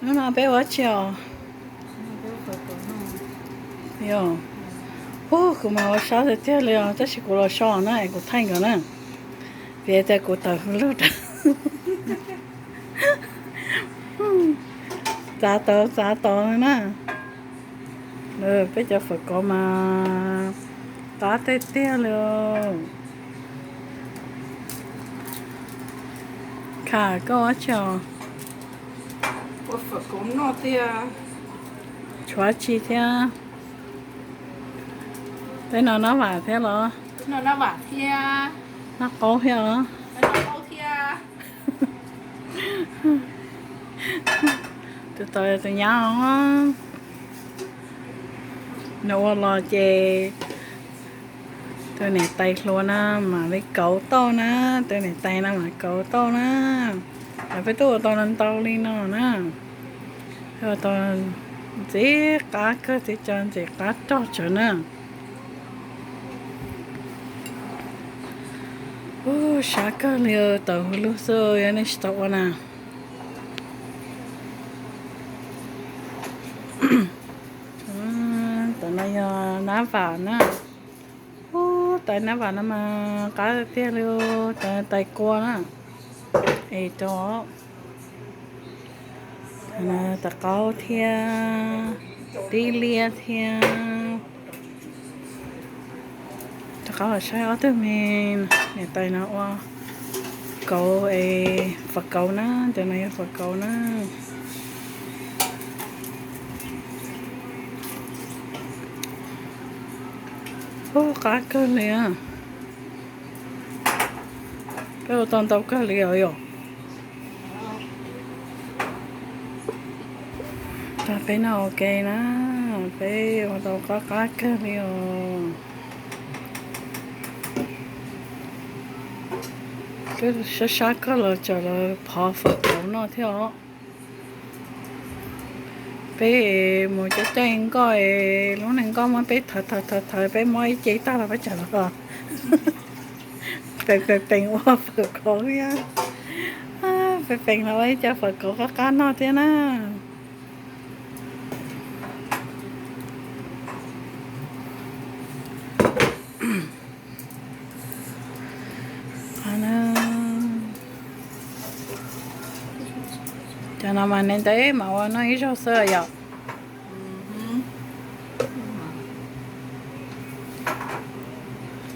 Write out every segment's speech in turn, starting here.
Hnub no peb ua tsi os? Yog, ub, kuv mas ua sab tiag tiag li os, tab sis kuv los so na es kuv thaij nkawd na, vim tias kuv tawm hws lug rau. Txav tod txav tod na. Peb cov fawm kauv mas qab tiag tiag li. Kham, koj ua tsi os? Tshuav tsi thiab? Peb no nab vam thiab los? Nab qaub thiab os. Tus tod tus nyab os. Nws ua los ces tus niam tais hluas na mam li kauv tau na, tus niam tais no mam kauv tau na. Peb twb ua tau ntau li no na. Ua tau ntxim qab kawg, tib co ntxim qab rog tsawv na. Ub, sab kawg li, tawm hws lug xwb, yog nej tsis tau ua na. Tam no yog nab vam na. Ub, tais nab vam no mas qab tiag li, tais, tais kua na. Es rau tawm qaub thiab, tib liab thiab. Rov qab los saib ob tug me niam tais no ua kauv es fawm kauv na, cov no yog fawm kauv na. Ub, qab kawg li. Peb ua tau ntau kawg li os yom. Tag peb noj ua ke na, peb ua tau qab qab kawg li os. Peb sab sab kawg los tseem los phov fawm kauv noj thiab os. Peb mus caij caij nkoj es lub neej nkoj muab peb thawv thawv thawv thawv, peb muab ib ce tag los peb tseem los pees pees ua fawm kauv thiab. Pees pees los ua ib co fawm kauv qab qab noj thiab na. Cov no mas neeg ntev mas ua noj ib zaug xwb yom.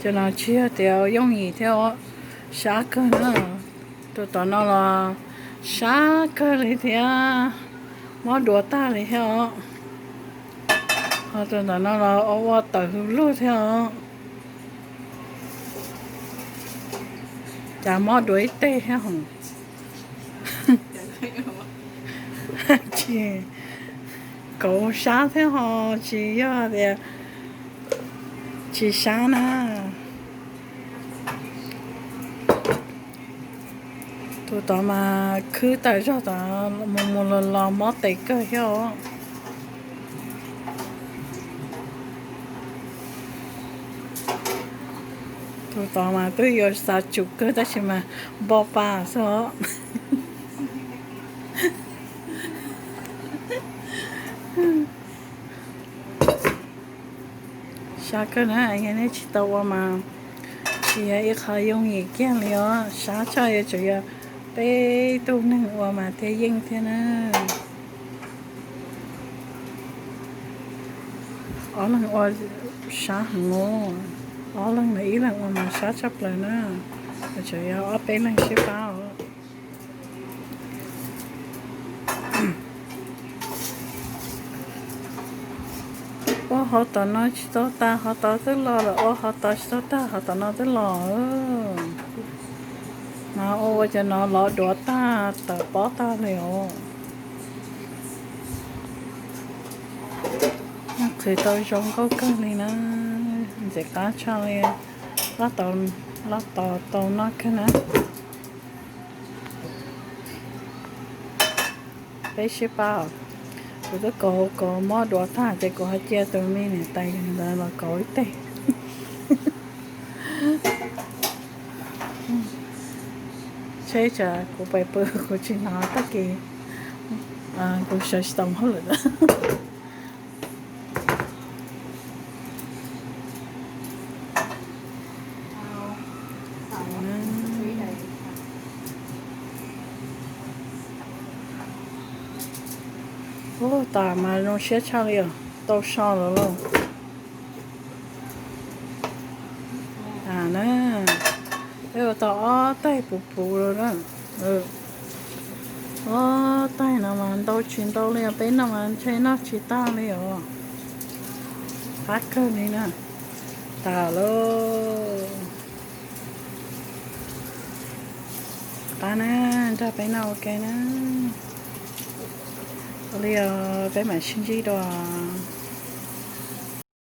Cov no tsis yog tias yooj yim thiab os, sab kawg na. Tus tom no los sab kawg li thiab, mob duav tag li thiab os. Ho tus tom no los ua tawm hws lug thiab os. Cas mob duav ib teg thiab hos. Tsis, kauv sab thiab ho tsis yog tias tsis sab na. Tus tod mas khwb tawm zog tod mus mus los los mob tes kawg thiab os. Tus tod mas twb yuav xav tsum kawg tab sis mas npo pa xwb os. Sab kawg na, yog nej tsis tau ua mas tsis yog ib qho yooj yim kiag li os. Sab tshaj yuav tsum yog peb tug neeg ua mas thiaj yeej thiab na. Ob leeg ua sab heev os, ob leeg los ib leeg ua mas sab tshaj plaws na. Yuav tsum yog ob peb leeg sib pab os. Ua hauv tom no tsis tau tag hauv tod twb los lawm, ua hauv tod tsis tau tag hauv tom no twb los. Mas ua ua cov no los duav tag tawm pob tag li os. Qhwv tau zoo nkauj kawg li na, ntxim qab tshaj li, loj tau, loj tau tau noj kawg na. Peb sib pab, kuv twb kauv kauv mob duav tag ces kuv ho cia tus me niam tais ntawd los kauv ib teg. Seb tsam kuv pais pw kuv tsis hnov tag kis. Kuv sawv tsis tau hauj lwm. Ub, tas mas zoo siab tshaj li os, tau so lawm lauj. A na, peb ua tau ob taig puv puv lawm na. Ob taig no mas ntau tsis ntau li os, peb noj mas ntshe noj tsis tag li os. Qab kawg li na. Tas lauj. Qab na, nrog peb noj ua ke na. Ua li os, peb mam sib ntsib dua.